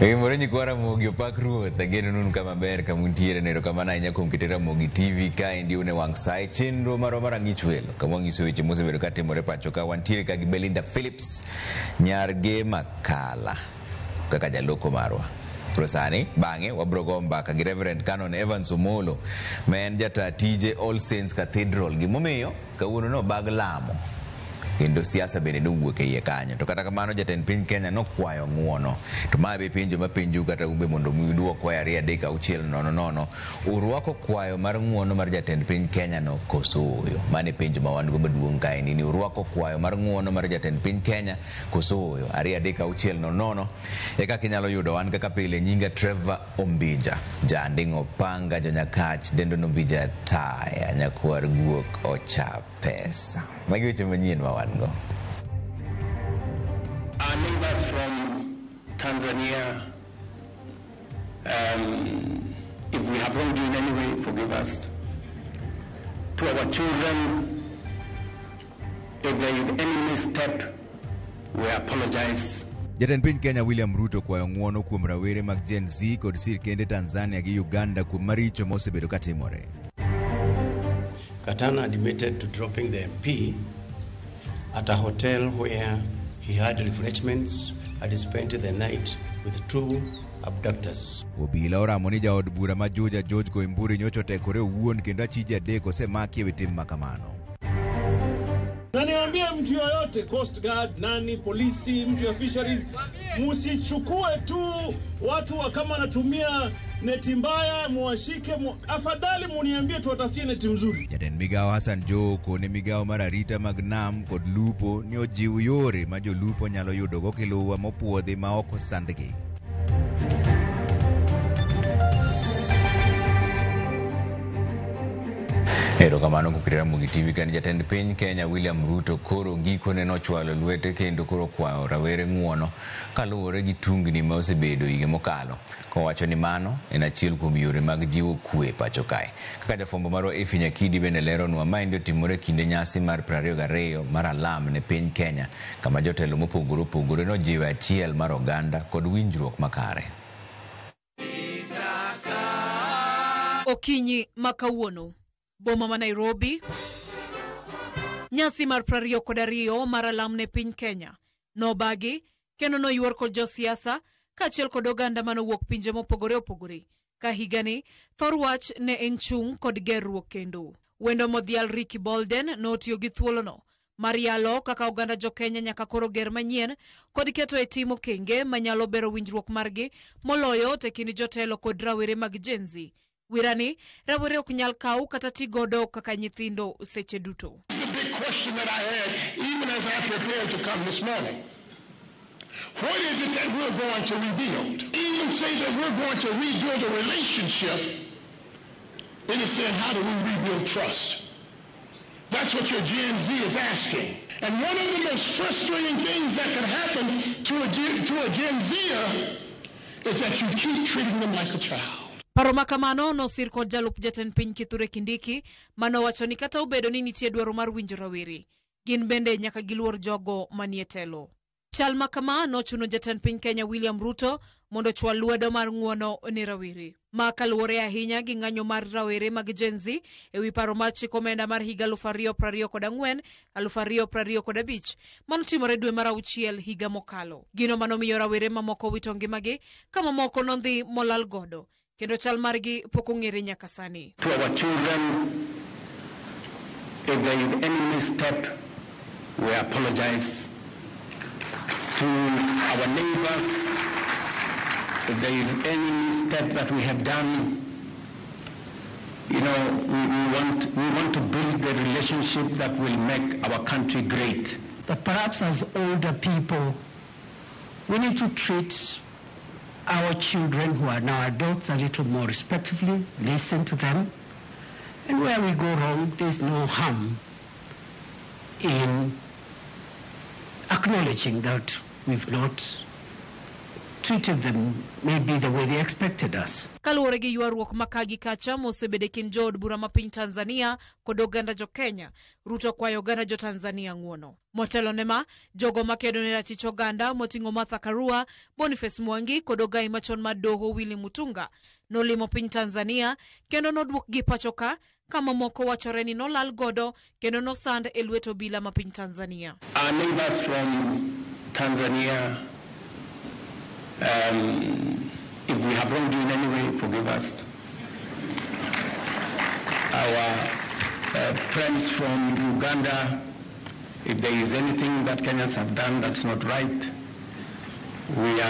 Gimoro nyikwa Ramogi opak ruoth ageno nun kama ber kama untiere no erokamano ahinya kuom kete Ramogi TV kaendi un e wang' sa e chenro marwa mar ang'ich welo kama wang'iso weche mosebedo katimore pacho ka wantiere ka gi Belinda Phillips nyar Gema Kala kaka jaloko marwa. Koro sani bang'e wabro go mbaka gi Reverend Canon Evans Omolo ma en jata tije All Saints Cathedral gimomiyo kawuono no bag lamo kendo siasa bende nowuok e iye kanyo to kata kamano jatend piny Kenya nokwayo ng'uono to ma be penjo mapenjou kata ube mondo mi uduokwa e 2 3 6 0 0 urwako kwayo mar ng'uono mar jatend piny Kenya no koso ooyo mano e penjo ma wan go maduong' kaendi ni urwako kwayo mar ng'uono mar jatend piny Kenya koso ooyo 2 3 6 0 0 e kaka inyalo yudo wan kaka pile nyinga Trevor Ombija janding'o panga jonyakach dendo nombija taya nyakwar guok ocha pesa. Magi weche manyien ma wan go. Our neighbors from Tanzania, if we have wronged you in any way, forgive us. To our children, if there is any misstep, we apologize. Jatend piny Kenya William Ruto kwayo ng'uono kuom rawere mag Gen Z kod sirkende Tanzania gi Uganda kuom maricho mosebedo katimore. Katana admitted to dropping the MP at a hotel where he had refreshments and spent the night with two abductors. Obila oramo ni jaod bura ma Juja George Koimburi nyocha otekore owuon kendo achije adek osemaki e wi tim makamano. Na niambie mtu yoyote, Coast Guard, nani, polisi, mtu ya fisheries, msichukue tu watu wa kama wanatumia neti mbaya muwashike afadhali muniambie tuwatafutie neti mzuri. Jatend migawo Hassan Joho okone migawo mar arita mag nam kod lupo ni ojiw yore ma jolupo nyalo yudogo kiluwa mopuodhi ma ok osandgi. Erokamano kuom Ramogi TV kane jatend piny Kenya William Ruto koro gikone nochwalo lwete kendo koro kwayo rawere ng'uono kaluwore gi tungni ma osebedo higa mokalo kowacho ni mano en achiel kuom yore mag jiwo kwe pacho kae. Kaka jafwambo marwa Effie Nyakidi bende leronwa, maendi otimore kinde nyasi mar 22 mar alam ne piny Kenya kama jotelo mopogore opogore nojiwo achiel mar oganda kod winjruok makare. Okinyi ma kawuono, boma ma Nairobi, nyasi mar 22 mar alam ne piny Kenya nobagi kendo noyuor kod josiasa kaachiel kod oganda manowuok pinje mopogore opogore. Ka higani, thor wach ne en chung' kod gerruok kendo. Wendo modhial Ricky Bolden notiyo gi thuolono mar yalo kaka oganda jo-Kenya nyaka koro ger manyien kod keto e tim okenge manyalo bero winjruok margi moloyo to e kind jotelo kod rawere mag Gen Z. Wirani, rawere ok nyal kaw kata ti godo kaka nyithindo seche duto. The big question that I had even as I prepared to come this morning. What is it that we're going to rebuild? Even say that we're going to rebuild a relationship, it is saying, how do we rebuild trust? That's what your Gen Z is asking. And one of the most frustrating things that can happen to a Gen Zer is that you keep treating them like a child. Paro ma kamano nosir kod jalup jatend piny Kithure Kindiki manowacho ni kata obedo ni nitie dwaro mar winjo rawere, gin bende nyaka giluor jogo manie telo. Chal ma kama nochuno jatend piny Kenya William Ruto mondo ochwal lwedo mar ng'uono ne rawere. Ma kaluwore ahinya gi ng'anyo mar rawere mag Gen Z ewi paro mar chik omenda mar higa 2024 2025 manotimore dwe mar auchiel higa mokalo. Gino manomiyo rawere mamoko wito ngimagi ka mamoko nondhi molal godo kendo chal margi pok ong'ere nyaka sani. To our children, if there is any misstep, we apologize. To our neighbors, if there is any misstep that we have done, you know, we want to build the relationship that will make our country great. But perhaps as older people, we need to treat our children who are now adults a little more respectfully, listen to them, and where we go wrong, there's no harm in acknowledging that we've not treated them maybe the way they expected us. Kaluwore gi ywaruok ma ka gi kacha mosebedo e kind jood bura ma piny Tanzania kod oganda jo Kenya, Ruto kwayo oganda jo Tanzania ng'uono. Motelo ne ma, jogo makedo ne ratich oganda moting'o Martha Karua, Boniface Mwangi kod ogai machon mar doho Willy Mutunga nolimo piny Tanzania kendo noduokgi pacho ka kama moko wachore ni nolal godo kendo nosand e lwet obila ma piny Tanzania. Our neighbors from Tanzania, if we have wronged you in any way, forgive us. Our friends from Uganda, if there is anything that Kenyans have done that's not right, we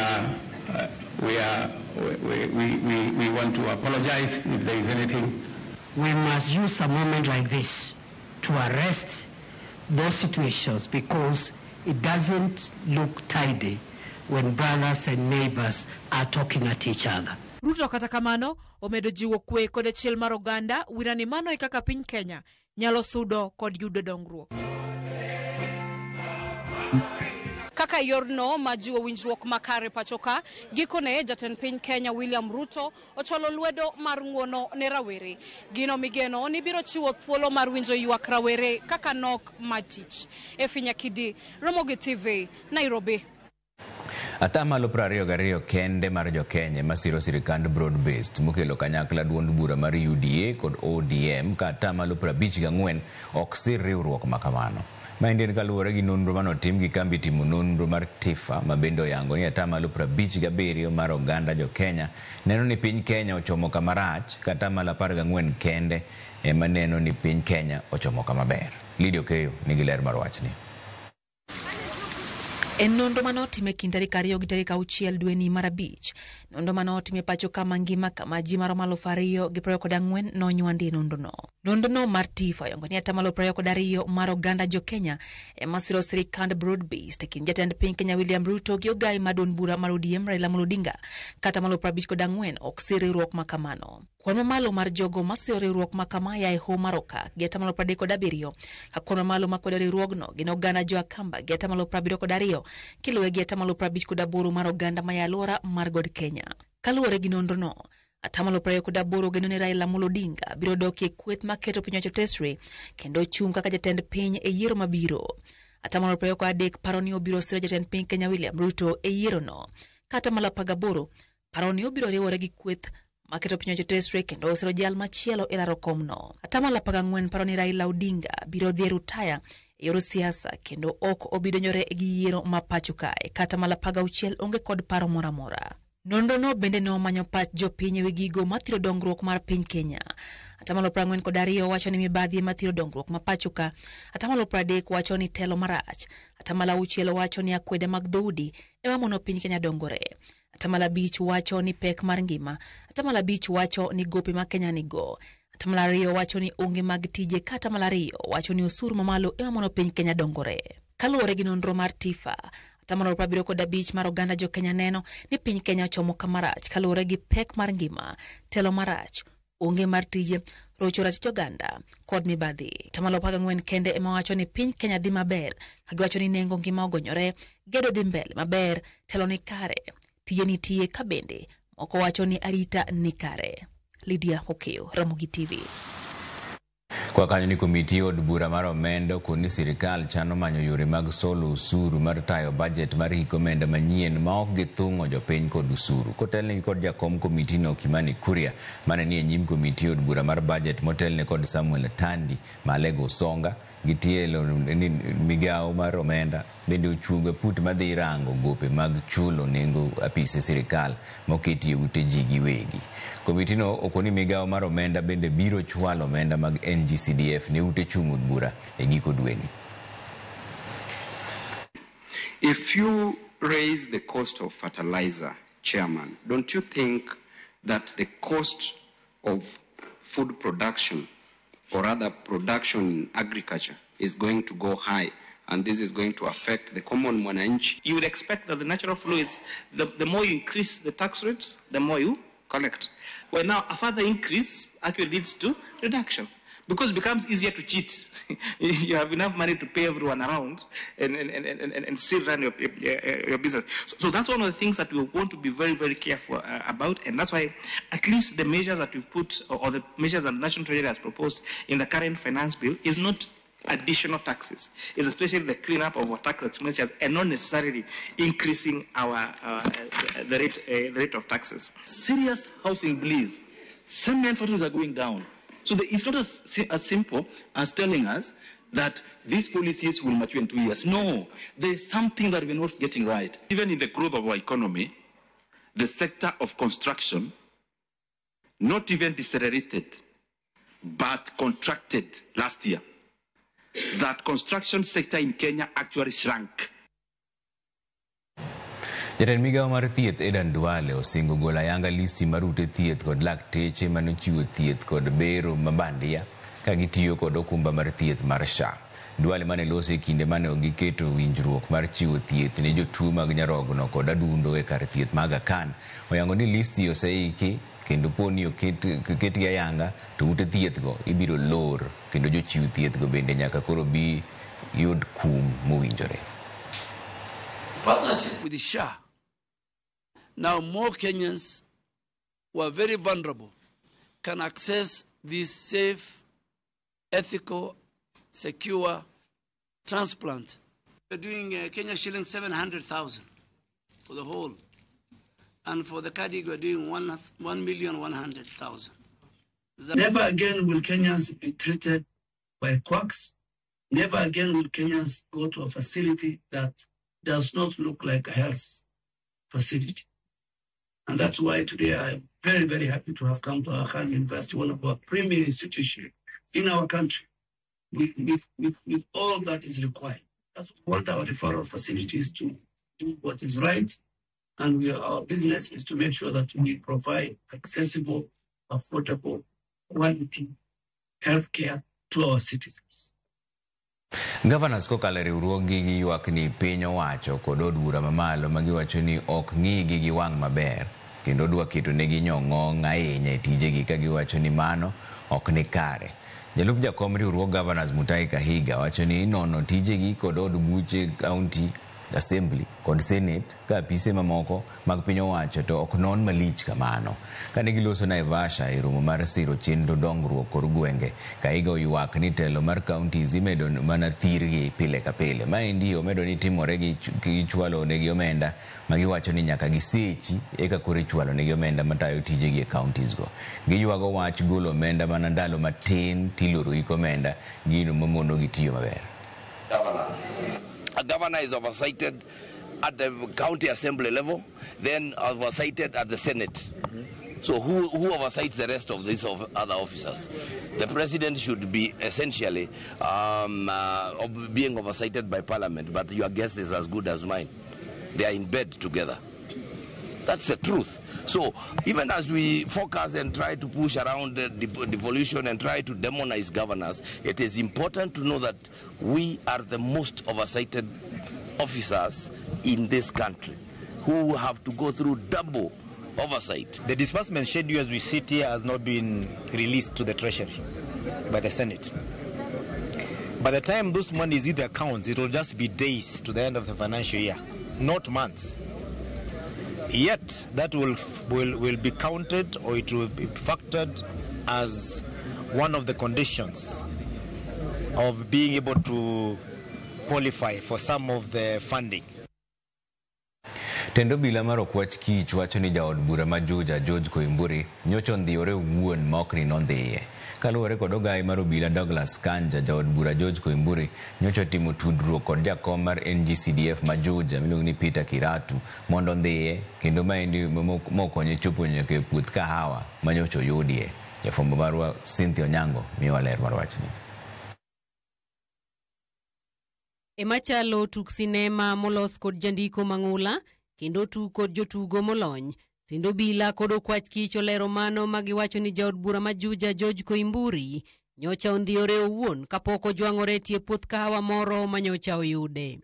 want to apologize if there is anything. We must use a moment like this to arrest those situations, because it doesn't look tidy when brothers and neighbors are talking at each other. Ruto kata kamano omedo jiwo kwe kod achiel mar oganda wira ni mano e kaka piny Kenya nyalo sudo kod yudo dongruok. Kaka yorno ma jiwo winjruok makare pacho ka, gikone jatend piny Kenya William Ruto ochwalo lwedo mar ng'uono ne rawere. Gino migeno ni biro chiwo thuolo mar winjo ywak rawere kaka nok mar tich. Efi Nyakidi, Ramogi TV, Nairobi. Atamalo 22 kende mar jokenya masiro sirikand broad based mokelo kanyakla duond bura mar UDA kod ODM ka atamalo 54 ok sir riwruok makamano. Maendi en kaluwore gi nonro manotim gi kambi timo nonro mar TIFA ma bende oyango ni atamalo 57 mar oganda jokenya neno ni piny Kenya ochomo kama rach ka atamalo 14 kende ema neno ni piny Kenya ochomo kama ber. Lydia Okeyo nigi ler mar wachni. En nonro mane otim e kind tarik 2 gi tarik 6 dweni mar 5. Nonro mane otim e pacho kama ngima kama ji maromo 2,024 nonywandi e nonrono. Nonrono mar TIFA oyango ni atamalo 22 mar oganda jo Kenya ema siro sirikand broad based e kind jatend piny Kenya William Ruto gi ogai mar duond bura mar ODM Raila Amolo Odinga, ka atamalo 54 ok sir riwruok ma kamano. Kwan mamalo mar jogo masiro riwruok ma kama ya e Hoho mar Okak gi atamalo 37, ka kwan mamalo makwedo riwruogno gin oganda jo Akamba gi atamalo 72, kiluwe gi atamalo 58 mar oganda ma ya alwora mar God Kenya. Kaluwore gi nonrono, atamalo 28 geno ni Raila Amolo Odinga biro dok e kweth maketo piny owacho tesre kendo chung' kaka jatend piny e yiero mabiro. Atamalo 23 paro ni obiro siro jatend piny Kenya William Ruto e yierono. Ka atamalo 18 paro ni obiro riwore gi kweth maketo piny owacho tesre kendo osiro jal machielo e laro komno. Atamalo 14 paro ni Raila Odinga biro dhi e rutaya e yor siasa kendo ok obi donjore gi yiero ma pacho kae. Ka atamalo 16 onge kod paro moro amora. Nonrono bende ne omanyo pach jopiny ewi gigo mathiro dongruok mar piny Kenya. Atamalo 42 wacho ni mibadhi ema thiro dongruok ma pacho ka. Atamalo 30 wacho ni telo marach. Atamalo 6 wacho ni akwede mag dhoudi ema mono piny Kenya dongore. Atamalo 5 wacho ni pek mar ngima. Atamalo 5 wacho ni gope ma Kenya nigo. Atamalo 2 wacho ni onge mag tije ka atamalo 2 wacho ni osuru mamalo ema mono piny Kenya dongore. Kaluwore gi nonro mar TIFA, atamalo 75 mar oganda jo Kenya neno ni piny Kenya ochomo kama rach kaluwore gi pek mar ngima, telo marach, onge mar tije, rocho ratich oganda kod mibadhi. Atamalo 14 kende ema wacho ni piny Kenya dhi maber, ka giwacho ni nengo ngima ogonyore, gedo dhi mbele maber, telo ni kare, tije nitie ka bende moko wacho ni arita ni kare. Lydia Okeyo, Ramogi TV. Kwa kanyo ni komiti od bura mar omenda okoni ni sirikal chano manyo yore mag solo osuru mar tayo bajet mar hik omenda manyien ma ok githung'o jopiny kod osuru. Kotelnegi kod jakom komiti no Kimani Kuria mane nie nyim komiti od bura mar bajet motelne kod Samuel Tandi Malego Osonga gi tielo ni migawo mar omenda bende ochungo aput madhi rango gope mag chulo nengo apise sirikal moketi e ute ji giwegi. Komitino okoni migawo mar omenda bende biro chwalo omenda mag NGCDF ne ute chung' od bura e giko dweni. If you raise the cost of fertilizer, Chairman, don't you think that the cost of food production or rather production in agriculture is going to go high, and this is going to affect the common mwananchi? You would expect that the natural flow is the more you increase the tax rates, the more you collect. Well, now a further increase actually leads to reduction, Because it becomes easier to cheat. You have enough money to pay everyone around and still run your business. So that's one of the things that we want to be very, very careful about. And that's why at least the measures that we've put, or the measures that the National Treasury has proposed in the current finance bill, is not additional taxes. It's especially the cleanup of our tax expenditures and not necessarily increasing our the rate of taxes. Serious housing please. Cement factories are going down. So it's not as simple as telling us that these policies will mature in 2 years. No, there's something that we're not getting right. Even in the growth of our economy, the sector of construction, not even decelerated, but contracted last year. That construction sector in Kenya actually shrank. Jatend migawo mar thieth Aden Duale osingo golo ayanga listi mar ute thieth kod lakteche manochiwo thieth kod bero mabandia ka gitiyo kod okumba mar thieth mar SHA. Duale mane loso e kinde mane giketo winjruok mar chiwo thieth ne jotuo mag nyarogno kod adundo e kar thieth mag Aga Khan oyango ni listi oseiki kendo poni oketgi ayanga to ute thieth go ibiro lor kendo jochiw thieth go bende nyaka koro bi yud kum mowinjore. Partnership with the SHA. Now more Kenyans who are very vulnerable can access this safe, ethical, secure transplant. We're doing Kenya shilling 700,000 for the whole. And for the cardiac, we're doing 1,100,000. Never again will Kenyans be treated by quacks. Never again will Kenyans go to a facility that does not look like a health facility. And that's why today I'm very, very happy to have come to Aga Khan University, one of our premier institutions in our country, with all that is required. That's what our referral facilities to do what is right. And our business is to make sure that we provide accessible, affordable, quality healthcare to our citizens. Governors kokalo e riwruoggi giywak ni piny owacho kod od bura mamalo magiwacho ni ok ng'igi gi wang' maber kendo dwa keto negi nyong'ong' ahinya e tijegi ka giwacho ni mano ok ni kare. Jalup jakom riwruog Governors Mutahi Kahiga wacho ni inono tijegi kod od buche county assembly kod senate ka apise mamoko mag piny owacho to ok non malich kamano. Kane giloso Naivasha e romo mar siro chenro dongruok kor gwenge, Kahiga oywak ni telo mar counties imedo mana thirgi pile ka pile. Maendi omedo ni timore gi chwalo negi omenda magiwacho ni nyaka gisechi eka koro ichwalo negi omenda matayo tijegi e counties go. Giywago wach golo omenda mana ndalo matin tiloro ik omenda gino mamono gi tiyo maber. A governor is oversighted at the county assembly level, then oversighted at the Senate. Mm-hmm. So who oversights the rest of these other officers? The president should be essentially being oversighted by parliament, but your guess is as good as mine. They are in bed together. That's the truth. So even as we focus and try to push around the devolution and try to demonize governors, it is important to know that we are the most oversighted officers in this country who have to go through double oversight. The disbursement schedule as we sit here has not been released to the Treasury by the Senate. By the time those money is in the accounts, it will just be days to the end of the financial year, not months. Yet that will be counted, or it will be factored as one of the conditions of being able to qualify for some of the funding. Tendo bila mar okwach kich wacho ni jaod bura ma Juja George Koimburi nyocha ondhiyore owuon ma ok ni nondhiye. Kaluwore kod ogai mar obila Douglas Kanja, jaod bura George Koimburi nyocha otimo tudruok kod jakom mar NGCDF ma Juja miluongo ni Peter Kiratu mondo ondhiye, kendo maendi mokonye chopo nyaka e puoth kahawa ma nyocha oyudie. Jafwambo marwa Cynthia Onyango miyowa ler mar wachni. Emachalo tuk sinema molos kod jandiko mang'ula kendo tuk kod jotugo molony. Tendo bila kod okwach kich olero mano magiwacho ni jaod bura ma Juja George Koimburi nyocha ondhiyore owuon kapok ojwang'ore tie puoth kahawa moro ma nyocha oyude.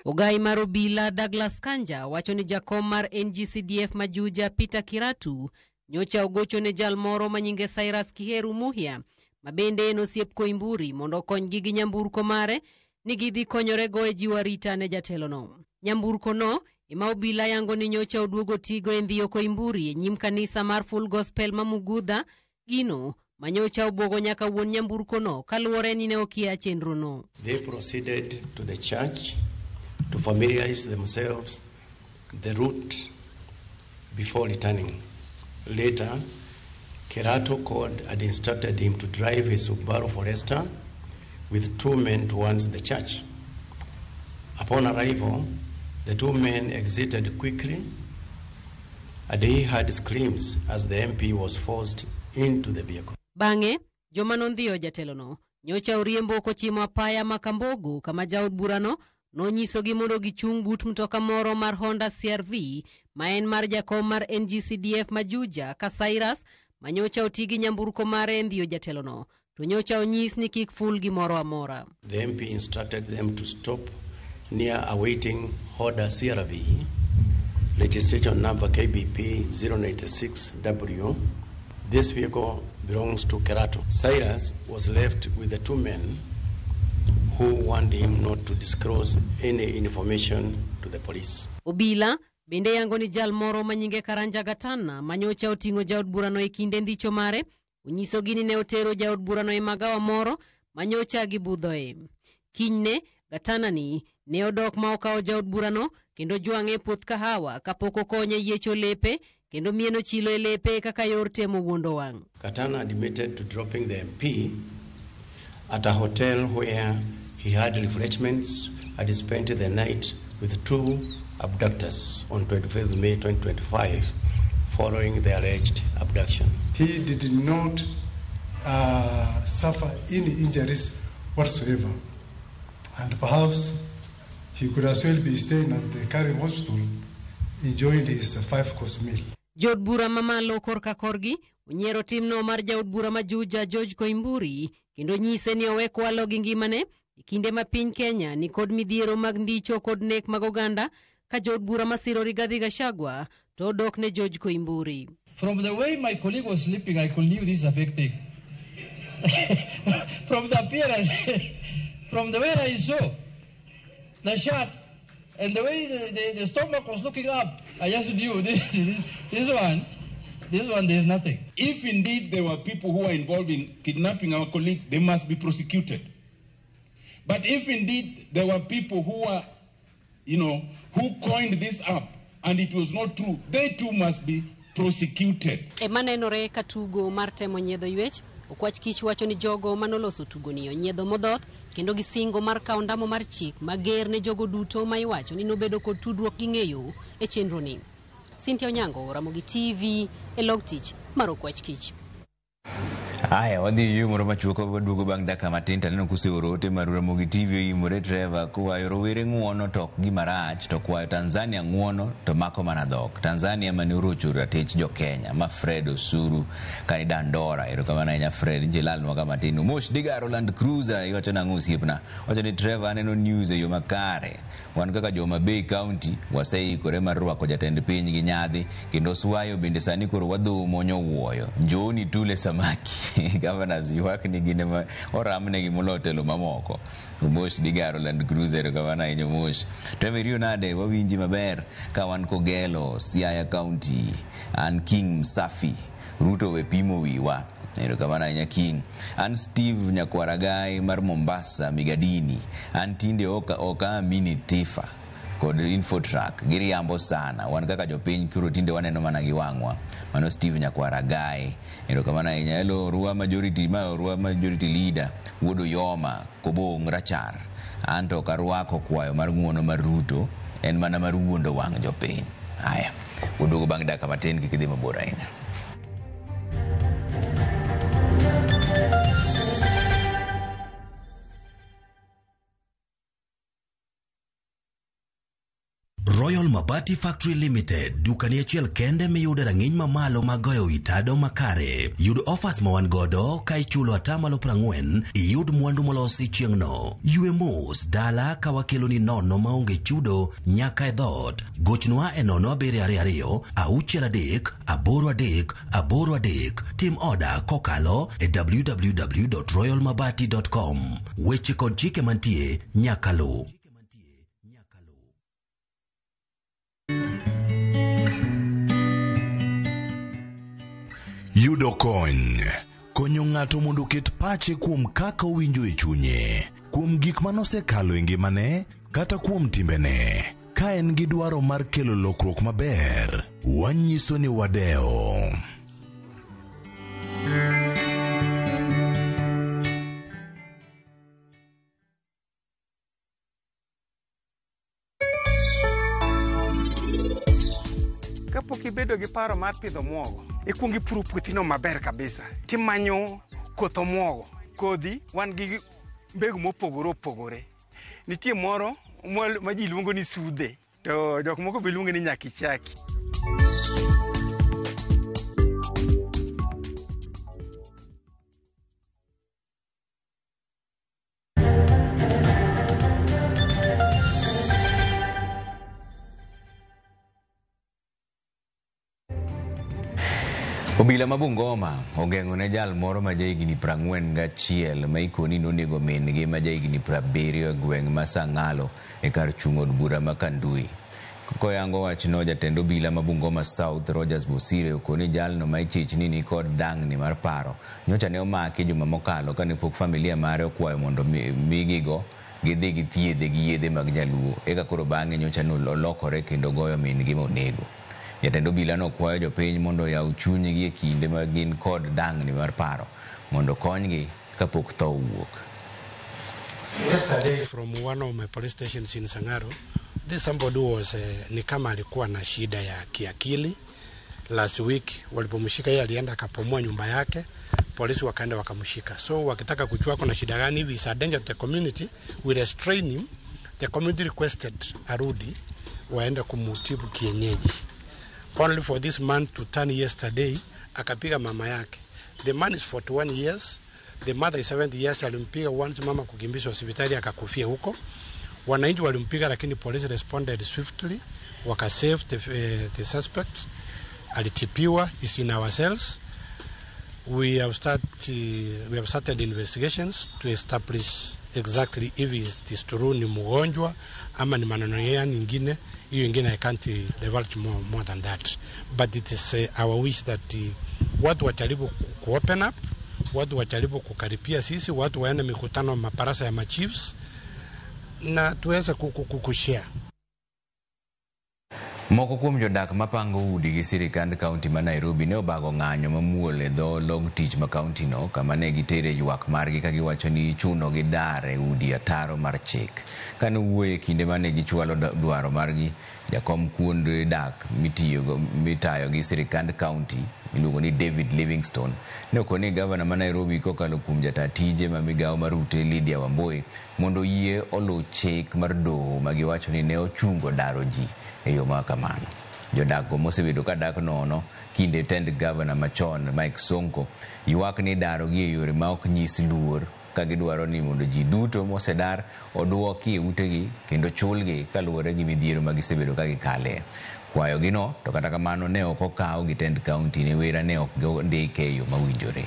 Ogai mar obila Douglas Kanja wacho ni jakom mar NGCDF ma Juja Peter Kiratu Nyocha ogocho ne jal moro ma nyinge Cyrus Kiheru Muhia, ma bende en osiep Koimburi, mondo okonygi gi nyamburko mare ni gidhi konyorego e jiwo arita ne jatelono. Nyamburko no ema obila yango ni nyocha oduogo tigo e ndhiyo Koimburi e nyim kanisa mar Full Gospel ma Mugudha, gino manyocha obwogo nyaka wuon nyamburkono kaluwore ni ne okia chenrono. They proceeded to the church to familiarize themselves the route before returning. Later, Kerato called and instructed him to drive his Subaru Forester with two men towards the church. Upon arrival, the two men exited quickly and he heard screams as the MP was forced into the vehicle. Bang'e, joma nondhiyo jatelono nyocha oriembo kochimo apaya ma Kambogo kama jaod burano nonyisogi mondo gichung' but mtoka moro mar Honda CRV ma en mar jakom mar NGCDF ma Juja ka Cyrus ma nyocha oti gi nyamburko mare e ndhiyo jatelono to nyocha onyis ni kik ful gimoro amora. The MP instructed them to stop near a waiting Honda CRV, registration number KBP 096W. This vehicle belongs to Kerato. Cyrus was left with the two men who warned him not to disclose any information to the police. Obila bende yango ni jal moro ma nyinge Karanja Gatana manyocha oting'o jaod burano e kinde ndicho mare onyisogi ni ne otero jaod burano e magawa moro manyocha gibudhoe. Kinyne Gatana ni ne odok ma okawo jaod burano kendo jwang'e e puoth kahawa kapok okonye yiecho lepe kendo mieno chilo e lepe kaka yor temo wuondo wang'. Katana admitted to dropping the MP at a hotel where he had refreshments and spent the night with two abductors on 25th May 2025 following the alleged abduction. He did not suffer any injuries whatsoever. And perhaps he could as well be staying at the Karen Hospital enjoying his five-course meal. Jood bura mamalo korka korgi onyiero timno mar jaod bura ma Juja George Koimburi kendo nyise ni owe kwalo gi ngimane e kinde ma piny Kenya ni kod midhiero mag ndicho kod nek mag oganda ka jood bura masiro Rigathi Gachagua to odok ne George Koimburi. From the way my colleague was sleeping, I could knew this is a fake thing. From the appearance, from the way I saw the shirt and the way the stomach was looking up, I just knew this one, there's nothing. If indeed there were people who were involved in kidnapping our colleagues, they must be prosecuted. But if indeed there were people who were, who coined this up and it was not true, they too must be prosecuted. Ema nenore ka tugo mar temo nyiedho ywech, Okwach Kich wacho ni jogo manoloso tugoni onyiedho modhoth kendo gisingo mar kawo ndamo mar chik mager ne jogo duto ma iwacho ni nobedo kod tudruok gi ng'eyo e chenroni. Cynthia Onyango, Ramogi TV, e log tich mar Okwach Kich. Aya, wadhi yueyo moro machuok waduogo bang' dakika matin to aneno kuseoro ote maru Ramogi TV oimore Trevor kowayo rowere ng'uono to ok gima rach to kwayo Tanzania ng'uono to mako mana dhok. Tanzania mane orocho ratich jo Kenya ma Fred Osuru kani Dandora. Erokamano ahinya Fred, nje lalnwa ka matin. Umosh Digaro Land Cruiser iwacho nang'o osiepna? Wacho ni Trevor aneno news e yo makare. Wan kaka jo Homa Bay County waseikore mar rwako jatend piny gi nyadhi kendo Swayo bende sani koro wadhumo nyowuoyo. Njooni tule samaki. Governors ywak ni gin ema oramnegi moloyo telo mamoko. Umosh Digaro Land Cruiser, erokamano ahinya Umosh. Trevor iriyo nade? Wawinji maber ka wan Kogelo, Siaya County. An King Msafi. Ruto we pimo wiwa. Erokamano ahinya King. An Steve Nyakwaragai mar Mombasa, Migadini. An tinde ok aamini Tifa kod Infotrack giriambo sana. Wan kaka jopiny koro tinde waneno mana gi wang'wa. Mano Steve Nyakwaragai. Erokamano ahinya. Hello Rua majority, ma Rua majority leader Wuod Uyoma Kobong Rachar. An to ok arwako kwayo mar ng'uono mar Ruto, en mana mar wuondo wang' jopiny. Aya, waduogo bang' dakika matin kik idhi mabor ahinya. Royal Royal Mabati Factory Limited, dukani achiel kende miyude rang'iny mamalo mag goyo wi tado makare. Yud offers ma wan godo ka ichulo atamalo 40 iyud mwandu molosi chieng'no. Ywe mos dala ka wakeloni nono maonge chudo nyaka e dhoot. Gochnwa e 0722 63 83 83. Tim oda kokalo e www.royalmabati.com. Weche kod chike mantie nyaka luw. Yudo kony. Konyo ng'ato mondo oket pache kuom kaka owinjo e chunye, kuom gik ma nosekalo e ngimane, kata kuom timbene. Ka en gi dwaro mar kelo lokruok maber, wanyiso ni wadewo. Kapok ibedo gi paro mar pidho omwogo, ikuongo ipuro puothino maber kabisa. Timanyo koth omwogo. Kodhi wan gi mbegu mopogore opogore. Nitie moro ma ji luongo ni sudhe, to jok moko be luonge ni nyakichaki. Obila ma Bungoma ogeng'o ne jal moro ma jahigni 41 ma ikoni nonego min-gi ma jahigni 70 e gweng' ma Sang'alo e kar chung' od bura ma Kandui. Koyango wachno, jatend obila ma Bungoma South Rogers Bosire okoni jalno ma ichich ni nikod dang'ni mar paro nyocha ne omaki juma mokalo kane pok familia mare okwayo mondo migigo gidhi githiedhe gi yedhe mag nyaluo eka koro bang'e nyocha nolokore kendo goyo min-gi monego. Jatend obila no kwayo jopiny mondo oyaw chunygi e kinde ma gin kod dang'ni mar paro mondo konygi kapok tho owuok. Yesterday from one of my police stations in Sangaro, this somebody was ni kama alikuwa na shida ya kiakili. Last week walipomshika yeye alienda akapomoa nyumba yake, polisi wakaenda wakamshika. So wakitaka kujua kuna shida gani hivi, is a danger to the community, we restrain him. The community requested arudi waenda kumutibu kienyeji. Only for this man to turn yesterday, akapiga mama yake. The man is 41 years, the mother is 70 years. Alimpiga once, mama kukimbizwa hospitali akakufia huko. Wananchi walimpiga, lakini police responded swiftly, wakasave the suspect. Alitipiwa, is in our cells. We have started investigations to establish exactly if it is true ni mgonjwa ama ni maneno ya nyingine. Hiyo ingine I can't divulge more than that, but it is our wish that watu wajaribu ku open up, watu wajaribu kukaribia sisi, watu waende mikutano maparasa ya machiefs na tuweze kushare. Moko kuom jodak mapango udi gi sirikand kaunti ma Nairobi ne obago ng'anyo mamuol e dho log tich ma kaunti no kama ne gitere ywak margi ka giwacho ni ichuno gi dar e udi ataro mar chik. Kane owuoyo e kinde mane gichwalo dwaro margi, jakom kuonde dak mitayo gi sirikand kaunti miluongo ni David Livingstone ne okoni gavana ma Nairobi kokalo kuom jata tije ma migawo mar ute Lydia Wambui mondo oyie oluw chik mar doho ma giwacho ni ne ochungo daro ji e yo ma kamano. Jodak go mosebedo ka dak nono kinde tend gavana machon Mike Sonko ywak ni daro gi e yore ma ok nyis luor ka gidwaro ni mondo ji duto mosedar oduoki e utegi kendo chulgi kaluwore gi midhiero ma gisebedo ka gikale. Kwayo gino to kata kamano ne ok okaw gi tend kaunti ne wera ne ok ondike e yo mowinjore.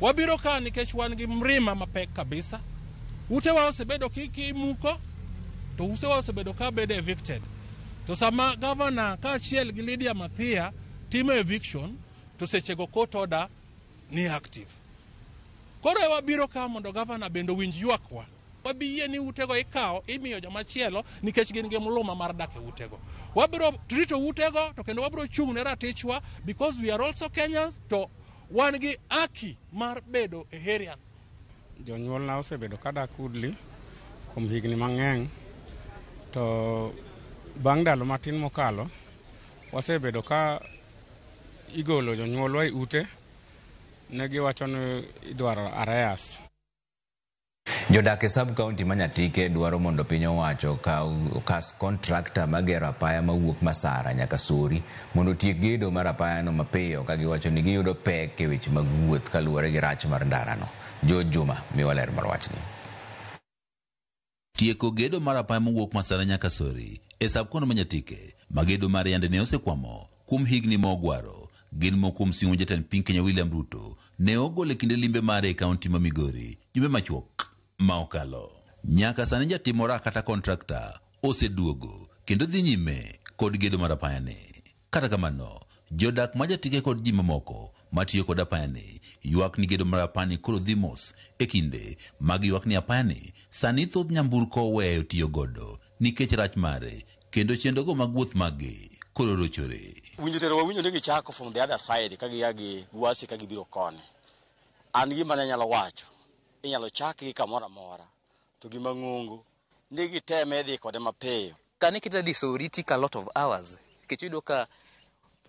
Wabiro ka nikech wan gi mrima mapek kabisa. Utewa osebedo kimuko, to utewa osebedo ka bedo evicted. To sama gavana kaachiel gi Lydia Mathia timo eviction, to sechego court order ni active. Koro wabiro ka mondo gavana bende owinj ywakwa. Wabiyie ni utego ikawo imiyo jomachielo nikech gin gi mluma mar dak e utego. Wabiro rito utego to kendo wabiro chung' ne ratichwa because we are also Kenyans to wan gi haki mar bedo e area. Jonyuolna osebedo kadak Woodley kuom higni mang'eny, to bang' ndalo matin mokalo wasebedo ka igolo jonyuolwa e ute, ne giwacho ni idwaro arrears. Jodak e sub county ma Nyatike dwaro mondo piny owacho okas kontrakta magero apaya mawuok Masara nyaka Sori mondo otiek gedo mar apayano mapiyo ka giwacho ni giyudo pek e weche mag wuoth kaluwore gi rach mar ndarano. George Juma miwa ler mar wachni. Tieko gedo mar apaya mowuok Masara nyaka Sori e sub county ma Nyatike ma gedo mar yande ne osekwamo kuom higni mogwaro gin moko kuom singo jatend piny Kenya William Ruto ne ogolo e kinde limbe mare e kaunti ma Migori jumbe machuok ma okalo. Nyaka sani jatim orak kata kontrakta oseduogo kendo dhi nyime kod gedo mar apayani. Kata kamano, jodak ma Jatike kod ji mamoko matiyo kod apayani ywak ni gedo mar apayani koro dhi mos e kinde mag ywak ni apayani sani thoth nyamburko oweyo tiyo godo nikech rach mare kendo chenrogo mag wuoth maggi koro rochore. Winjo tero wawinjo ni gichako from the other side ka gia gi Gwasi ka gibiro koni. An gima ne anyalo wacho, inyalo chakgi kamoro amora to gima ng'ongo ni giteme dhi kode mapiyo. Kane kita dhi Sori take a lot of hours nikech iyudo ka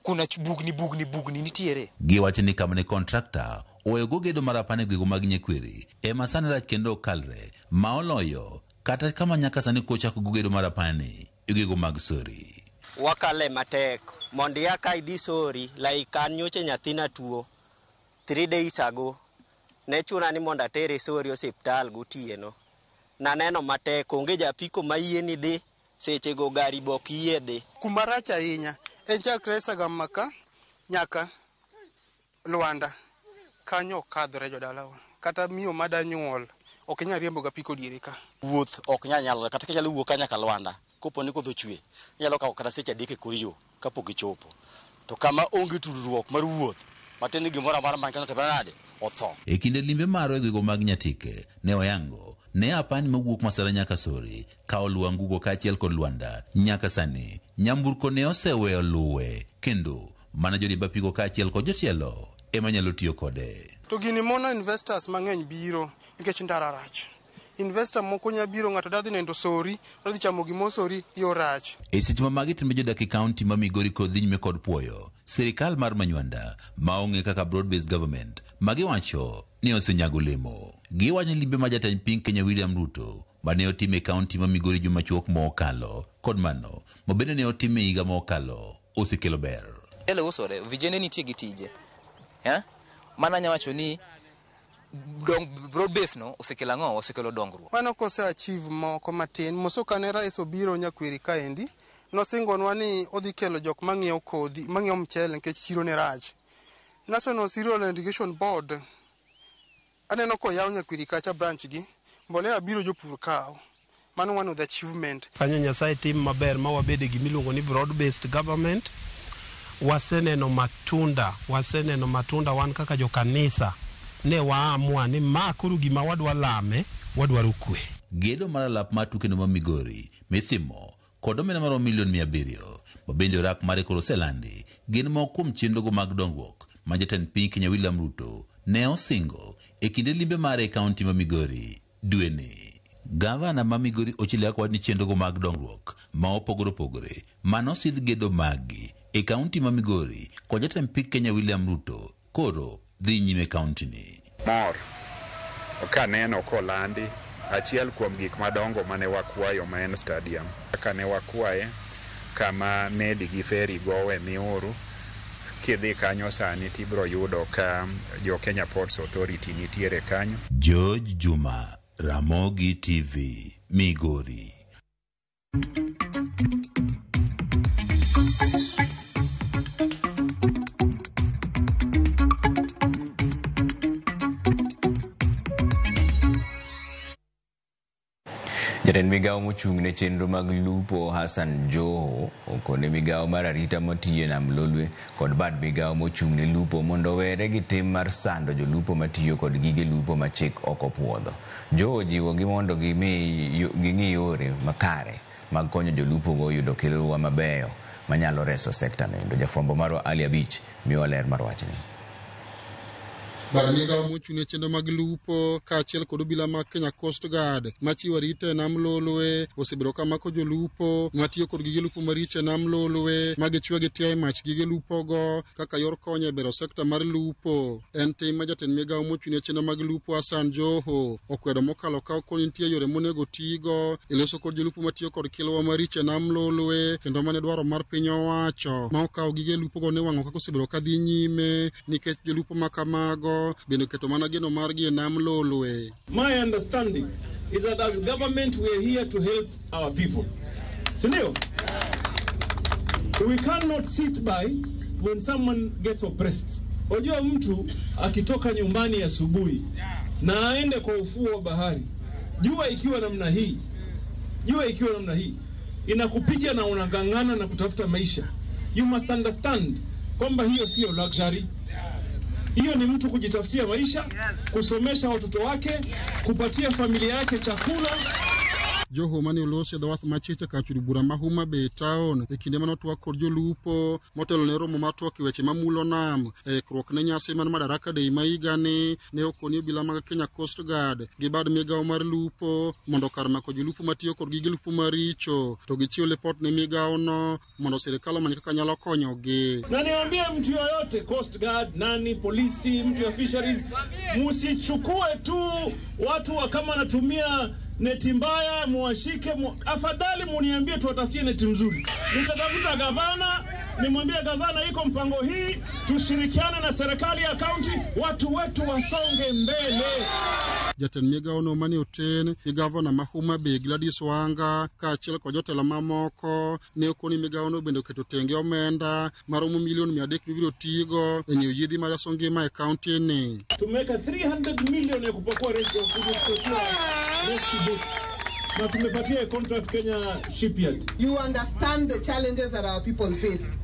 kuna bugni bugni bugni nitiere. Giwacho ni kama ne kontrakta oweyogo gedo mar apaya e gwenge mag Nyakweri ema sani rach kendo ok kalre ma oloyo kata kama nyaka sani kochako gedo mar apayani e gwenge mag Sori. Wakale matek mondo ia ka idhi Sori like an nyocha nyathina tuo 3 days ago ne chuna ni mondo atere Sori osiptal gotieno. Naneno matek onge japiko mayie ni dhi sechego gari be ok yie dhi. Kuma rach ahinya en chakre Sagama ka nyaka Lwanda kanyo ok kadhore jodalawa kata miyo mada nyuol ok inyal riembo gapiko diere ka. Wuoth ok nyal nyalore kata kinyalo wuok ka nyaka Lwanda kopo ni koth ochwe inyalo kawo kata seche 3 e kor yo kapok ichopo. To kama onge tudruok mar wuoth matiende ni gimoro amora man kanyo otimore nade otho. E kinde limbe marwa e gwenge mag Nyatike ne oyango ne apani mawuok Masara nyaka Sori ka oluwo Angugo kaachiel kod Lwanda nyaka sani nyamburko ne oseweyo luwe kendo mana joriemb apiko kaachiel kod jotelo ema nyalo tiyo kode. To gini mono investors mang'eny biro nikech ndara rach. Investor moko nya biro ng'ato dadhi nendo Sori, dhi chamo gimo Sori yo rach. E seche ma magi timre jodak e kaunti ma Migori kod dhi nyime kod puoyo sirikal mar Manywanda ma ong'e kaka broad based government ma giwacho ni osenyago olemo. Giwacho ni limbe ma jatend piny Kenya William Ruto mane otime e kaunti ma Migori juma machuok mokalo kod mano ma bende ne otime higa mokalo osekelo ber. Ele usore vijende nitie gi tije. Mana anya wacho ni broad base no osekelo ang'o? Osekelo dongruok. Mano kose achieve moko matin. Moso kane rais obiro Nyakweri kaendi, nosingonwa ni odhi kelo jok mang'iewo kodhi, mang'iewo mchele nikech chiro ne rach. National Cereal and Irrigation Board aneno koyaw Nyakweri kacha branch gi, mbolea biro jopur kawo. Mano one of the achievement. Kanyo Nyasaye tim maber ma wabede gimiluongo ni broad based government. Waseneno matunda wan kaka jokanisa ne waamua ni ma koro gima wadwa lame, wadwaro kwe. Gedo mar alap mar tuke ma Migori mithimo kod omenda maromo milion 700 ma bende orak mare koro oselandi gin moko kuom chenrogo mag dongruok ma jatend piny Kenya William Ruto ne osingo e kinde limbe mare e kaunti ma Migori dweni. Gavana ma Migori Ochilio wacho ni chenrogo mag dongruok ma opogore opogore manosidh gedo maggi e kaunti ma Migori kod jatend piny Kenya William Ruto koro dhi nyime kaunti ni. Mor kaneno kolandi achiel kuom gik madongo mane wakwayo ma en stadium. Kane wakwaye kama meli gi feri gowe Miuru, kidhi kanyo sani tibro yudo ka jo Kenya Ports Authority nitiere kanyo. George Juma, Ramogi TV, Migori. Jatend migawo mochung' ne chenro mag lupo Hassan Joho okone migawo mar arita matiyo e nam Lolwe kod bad migawo mochung' ne lupo mondo owere gi tim mar sando jolupo matiyo kod gige lupo ma chik ok opuodho. Joho jiwogi mondo ging'i yore makare mag konyo jolupo go yudo kilwa mabeyo manyalo reso sekta no. Jafwambo marwa Ali Abich miwa ler mar wachni. Bad migao mochung' ne chenro mag lupo kaachiel kod obila mag Kenya Coast Guard machiwo arita e nam Lolwe osebedo ka mako jolupo matiyo kod gige lupo maricho e nam Lolwe ma gichwe gitiyo e mach gige lupogo kaka yor konyo e bero sekta mar lupo. En tim ma jatend migao mochung' ne chenro mag lupo Hassan Joho okwedo mokalo ka okoni nitie yore monego tigo e loso kod jolupo matiyo kod kilwa maricho e nam Lolwe kendo mane dwaro mar piny owacho ma okawo gige lupogo ne wang'o kaka osebedo ka dhi nyime nikech jolupo ma kamago bende oketo mana geno margi e nam Lolwe. My understanding is that as government we are here to help our people. Sindio? We cannot sit by when someone gets oppressed. Wajua mtu akitoka nyumbani asubuhi na aende kwa ufuo wa bahari, jua ikiwa namna hii, jua ikiwa namna hii inakupiga na unang'ang'ana na kutafuta maisha. You must understand kwamba hiyo sio luxury. Hiyo ni mtu kujitafutia maisha, kusomesha watoto wake, kupatia familia yake chakula. Joho mane oloso e dho wath machicha kar chudo bura ma Homa Bay town e kinde mane otwak kod jolupo motelo ne romo mar twak e weche mamulo nam e ikruok ne nyasi mar Madaraka Day ma higani ne okoni obila mag Kenya Coast Guard gi bad migao mar lupo mondo kar mako jolupo matiyo kod gige lupo maricho to gichiw lipot ne migaono mondo sirikal omany kaka nyalo konyogi. Na niwaambie mtu yoyote, Coast Guard, nani, polisi, mtu ya fisheries, msichukue tu watu wa kama wanatumia neti mbaya muwashike afadhali muniambie tuwatafutie neti mzuri. Nitatafuta gavana, nimwambie gavana iko mpango hii, tushirikiane na serikali ya kaunti, watu wetu wasonge mbele. Jatend migaono mane oten gi gavana ma Homa Bay Gladys Wanga kaachiel kod jotelo mamoko ne okoni migaono bende oketo tenge omenda maromo milion 300 mibiro tigo e nyiewo yiedhi mar reso ngima e kaunti ni. Tumeweka 300 million ya kupakua rescue boat na tumepatia contract Kenya Shipyard. You understand the challenges that our people face.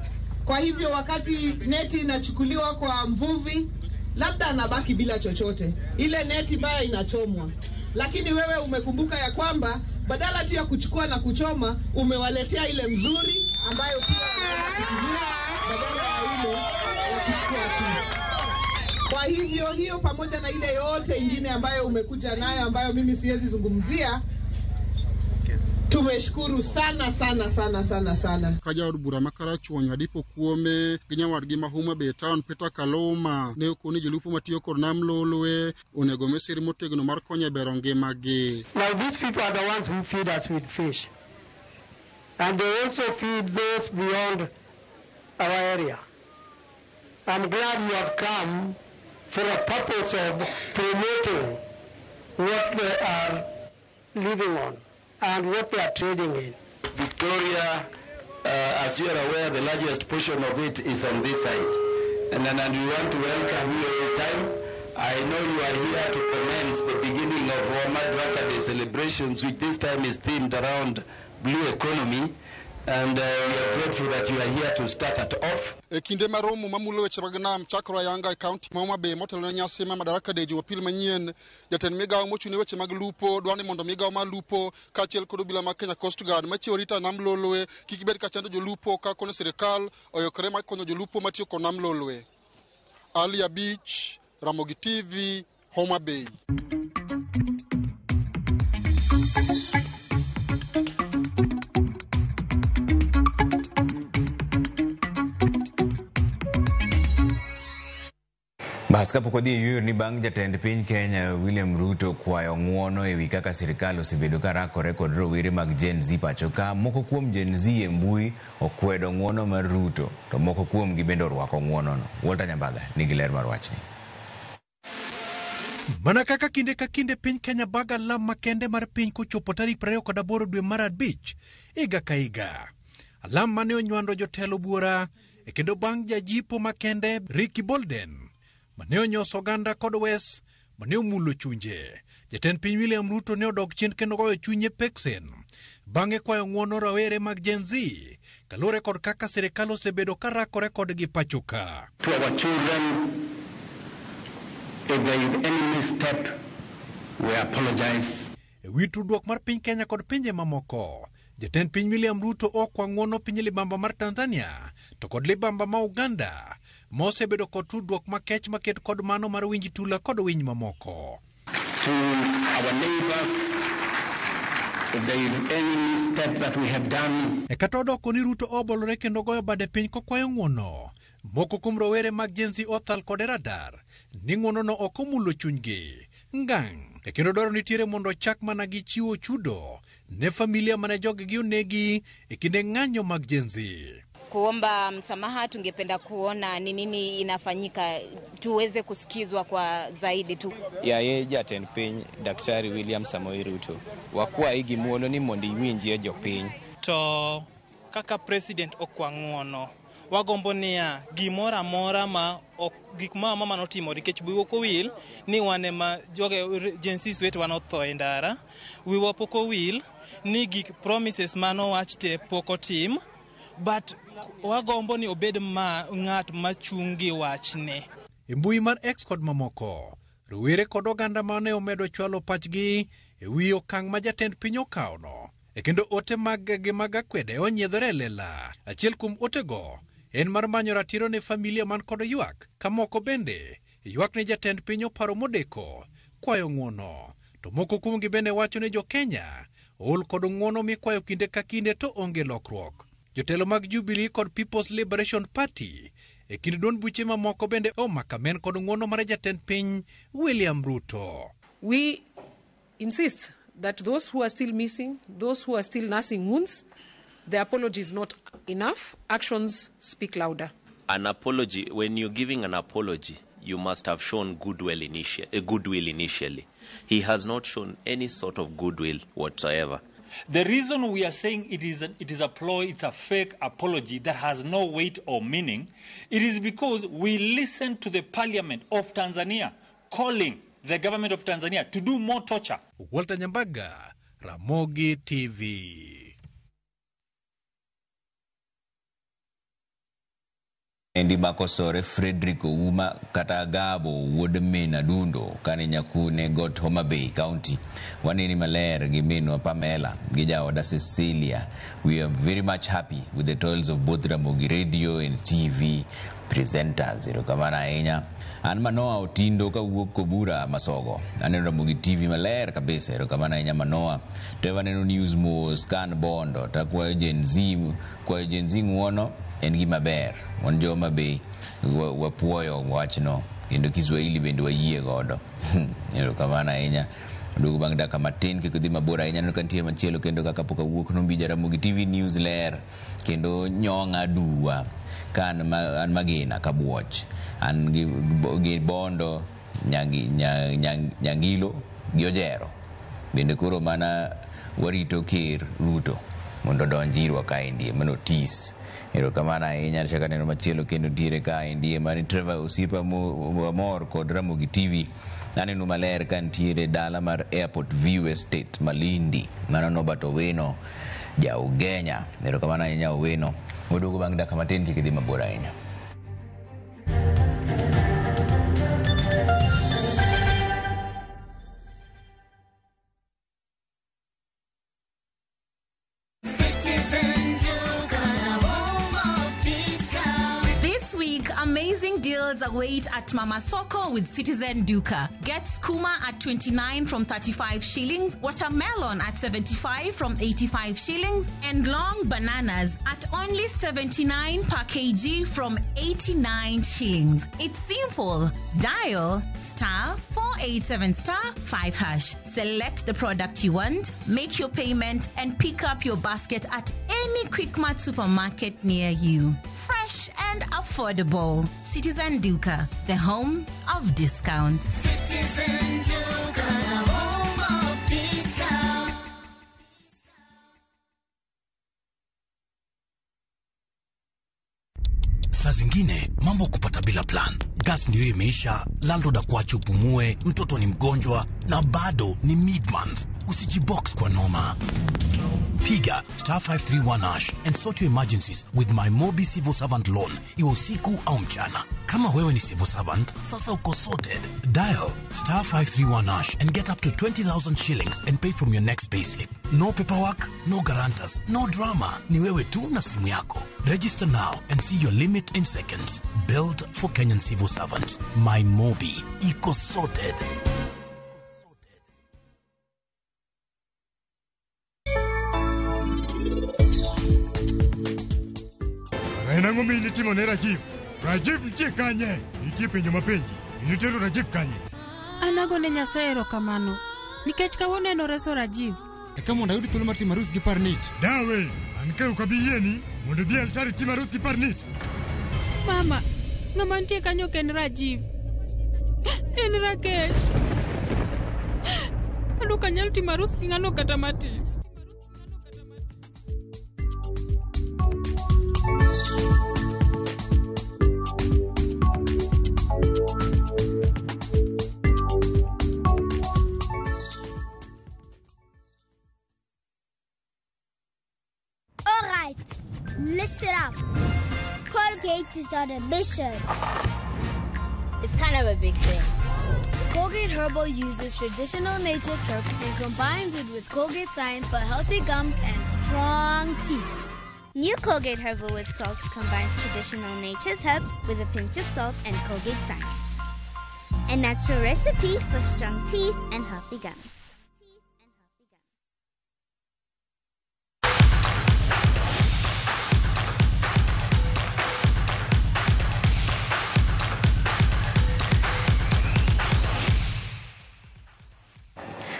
Kwa hivyo wakati neti inachukuliwa kwa mvuvi, labda anabaki bila chochote, ile neti baya inachomwa, lakini wewe umekumbuka ya kwamba badala tu ya kuchukua na kuchoma, umewaletea ile mzuri ambayo pia wanaweza kutumia badala ya ile ya kuchukua tu. Kwa hivyo hiyo pamoja na ile yote ingine ambayo umekuja nayo ambayo mimi siwezi zungumzia, tumeshukuru sana sana sana sana sana. Ka jaod bura ma Karachuonyo Adipo Kuome gi nyawadgi ma Homa Bay town Peter Kaluma ne okoni jolupo matiyo kod nam Lolwe onego mi sir motegno mar konyo e bero ngimagi. Now these people are the ones who feed us with fish, and they also feed those beyond our area. I'm glad you have come for a purpose of promoting what they are living on and what they are trading in. Victoria, as you are aware, the largest portion of it is on this side. And we want to welcome you every time. I know you are here to commence the beginning of our Madaraka Day celebrations, which this time is themed around blue economy. And we are grateful that you are here to start it off. E kinde mar romo mamulo weche mag nam chakore ayanga e kaunti ma Homa Bay motelo ne nyasi mar Madaraka Day Jumapil manyien, jatend migao mochung' ne weche mag lupo dwaro ni mondo migao mar lupo kaachiel kod obila mag Kenya Coast Guard machiwo arita nam Lolwe kik bed ka chando jolupo ka kono sirikal oyokore mar konyo jolupo matiyo kod nam Lolwe. Ali Abich, Ramogi TV, Homa Bay. Bas kapok wadhi e yueyo ni bang' jatend piny Kenya William Ruto kwayo ng'uono ewi kaka sirikal osebedo ka rakore kod rowere mag Gen Z pacho ka, moko kuom Gen Z e mbui okwedo ng'uono mar Ruto to moko kuomgi bende orwako ng'uonono. Walter Nyambaga nigi ler mar wachni. Mana kaka kinde ka kinde piny Kenya baga alam makende mar piny kochopo tarik 28 dwe mar 5 higa ka higa. Alam mane onywando jotelo buora e kendo bang' jajipo makende Ricky Bolden mane onyoso oganda kod wes mane omulo chunje. Jatend piny William Ruto ne odok chien kendo goyo chunye peksen bang'e kwayo ng'uono rawere mag Gen Z kaluwore kod kaka sirikal osebedo ka rakore kodgi pacho ka. To our children, if there is any misstep, we apologize. E wi tudruok mar piny Kenya kod pinje mamoko, jatend piny William Ruto okwa ng'uono piny libamba mar Tanzania to kod libamba ma Uganda Mosebedo kod tudruok makech maket kod mano mar winj tula kod winy mamoko. To our neighbors, if there is any misstep that we have done. E kata odoko ni Ruto obolore kendo goyo bade piny kokwayo ng'uono. Moko kuom rowere mag Gen Z othal kode radar ni ng'uonono ok omulo chunygi. Ngang'. E kendo dwaro nitiere mondo ochak mana gi chiwo chudo ne familia mane joggi onegi e kinde ng'anyo mag Gen Z. Kuomba msamaha, tungependa kuona ni nini inafanyika tuweze kusikizwa kwa zaidi tu. Yaye jatend piny Daktari William Samoei Ruto, wakwayi gi muolo ni mondo iwinjie jopiny. To kaka president okwa ng'uono, wagombo niya gimoro amora ma ok gik ma mama notimo nikech wiwa ok owil ni wan ema joge Gen Z wetewa notho e ndara, wiwa pok owil ni gik promises manowach te pok otim, but wagombo ni obed ma ng'at machung' gi wachne. E mbui mar X kod mamoko, rowere kod oganda mane omedo chwalo pachgi e wi okang' ma jatend piny okawono. E kendo ote mag gi mag akwede onyiedhore e lela. Achiel kuom otego en mar manyo ratiro ne familia man kod ywak, ka moko bende ywak ni jatend piny oparo modeko kwayo ng'uono. To moko kuomgi bende wacho ni jo-Kenya ool kod ng'uono mikwayo kinde ka kinde to onge lokruok. Jotelo mag Jubilee kod People's Liberation Party e kind duond buche mamoko bende omako amen kod ng'uono mar jatend piny William Ruto. We insist that those who are still missing, those who are still nursing wounds, the apology is not enough. Actions speak louder. An apology, when you're giving an apology, you must have shown goodwill, goodwill initially. He has not shown any sort of goodwill whatsoever. The reason we are saying it is a ploy, it's a fake apology that has no weight or meaning, it is because we listened to the parliament of Tanzania calling the government of Tanzania to do more torture. Walter Nyambaga, Ramogi TV. Endi makosore Frederick Ouma kata Gabo wuod min Adundo kane nyakune got Homa Bay County. Waneni maler gi minwa Pamela gi jaoda Cecilia. We are very much happy with the toils of both Ramogi Radio and TV presenters. Erokamano ahinya. An Manoa Otindo kawuok Kobura Masogo. Aneno Ramogi TV maler kabisa. Erokamano ahinya Manoa. To waneno news mos kan Bondo. Takwayo Gen Z, kwayo Gen Z ng'uono en gima ber. Wan jo Homa Bay wapuoyo wachno kendo Kiswahili bende wayie godo. Erokamano ahinya. Duogo bang' dakika matin kik udhi mabor ahinya. Aneno ka nitie machielo kendo kaka pok awuok Nombija Ramogi TV News ler kendo nyong'a duwa ka an, ma, an Magina Kabuoch an gi Bondo Nyangi, Nyang, Nyangilo gi Ojero bende koro mana warito ker Ruto mondo odonj irwa kaendi mano tis. Erokamano ahinya. Achako aneno machielo kendo nitiere kaendi mani Trevor osiepa mor kod Ramogi TV. Aneno maler ka nitiere dala mar Airport View Estate Malindi. Mano Norbert Owino ja Ugenya. Erokamano ahinya Owino. Waduogo bang' dakika matin kik idhi mabor ahinya. Citizen Duka, the home of discount. This week, amazing deals await at Mama Soko with Citizen Duka. Get skuma at 29 from 35 shillings, watermelon at 75 from 85 shillings, and long bananas at only 79 per kg from 89 shillings. It's simple. Dial *487*5#. Select the product you want, make your payment, and pick up your basket at any Quickmart supermarket near you. Fresh and affordable. Citizen Duka, the home of discounts. Citizen Duka, the home of discount. Saa zingine mambo kupata bila plan. Gas ndio imeisha, landlord akuache upumue, mtoto ni mgonjwa na bado ni mid month. Usijibox kwa noma. Piga star 531 hash and sort your emergencies with my Mobi Civil Servant Loan, iwe usiku au mchana. Kama wewe ni civil servant, sasa uko sorted. Dial star 531 hash and get up to 20,000 shillings and pay from your next payslip. No paperwork, no guarantors, no drama. Ni wewe tu na simu yako. Register now and see your limit in seconds. Built for Kenyan civil servants. My Mobi. Iko sorted. En ang'o minitimo ne Rajiv? Rajiv nitie kanye? Nitie penjo mapenji. Initero Rajiv kanye? An agone Nyasaye erokamano nikech kawuono en oreso Rajiv. Eka mondo ayud thuolo mar timo arus gi Parnit. Dawe, an ka ok abi yieni mondo idhi e altar itim arus gi Parnit. Mama, ng'ama nitie kanyo ok en Rajiv. En Rakesh. An ok anyal timo arus gi ng'ano kata matin. All right, listen up. Colgate is on a mission. It's kind of a big thing. Colgate Herbal uses traditional nature's herbs and combines it with Colgate science for healthy gums and strong teeth. New Colgate Herbal with Salt combines traditional nature's herbs with a pinch of salt and Colgate science. A natural recipe for strong teeth and healthy gums.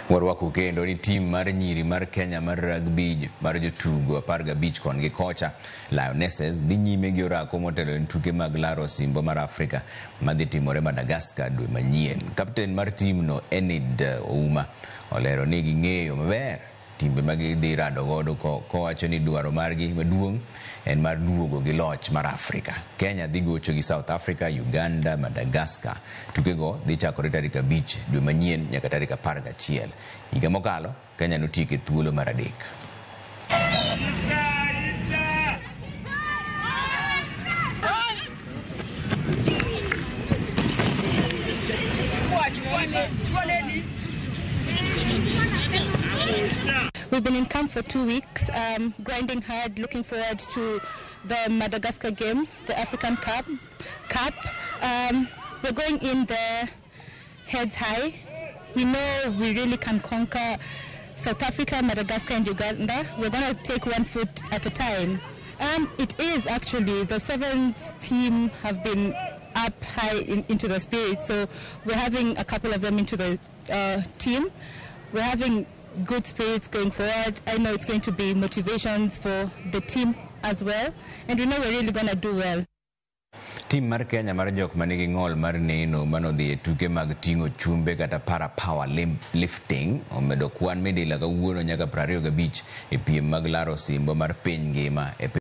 Warwako kendo ni tim mar nyiri mar Kenya mar rugby mar jotugo 15 kon gi kocha Lionesses dhi nyime gi orako motelo ne tuke mag laro osimbo mar Afrika madhi timore Madagascar dwe manyien. Kapten mar timno Enid Ouma olero ni ging'eyo maber timbe ma gidhi rado godo kowacho ni dwaro margi maduong' en mar duogo gi loch mar Afrika. Kenya dhi gocho gi South Africa, Uganda, Madagascar. Tukego dhi chakore tarik 5 dwe manyien nyaka tarik 11. Higa mokalo, Kenya notieko e thuolo mar 3. We've been in camp for 2 weeks, grinding hard, looking forward to the Madagascar game, the African Cup. We're going in there heads high. We know we really can conquer South Africa, Madagascar and Uganda. We're going to take one foot at a time. It is actually, the sevens team have been up high into the spirit, so we're having a couple of them into the team. We're having good spirits going forward. I know it's going to be motivations for the team as well, and we know we're really going to do well. Tim mar Kenya mar jok manigi ng'ol mar neno manodhi e tuke mag ting'o chumbe kata para power lifting omedo kwan midila kawuono nyaka 25 e piem mag laro osimbo mar piny ngima e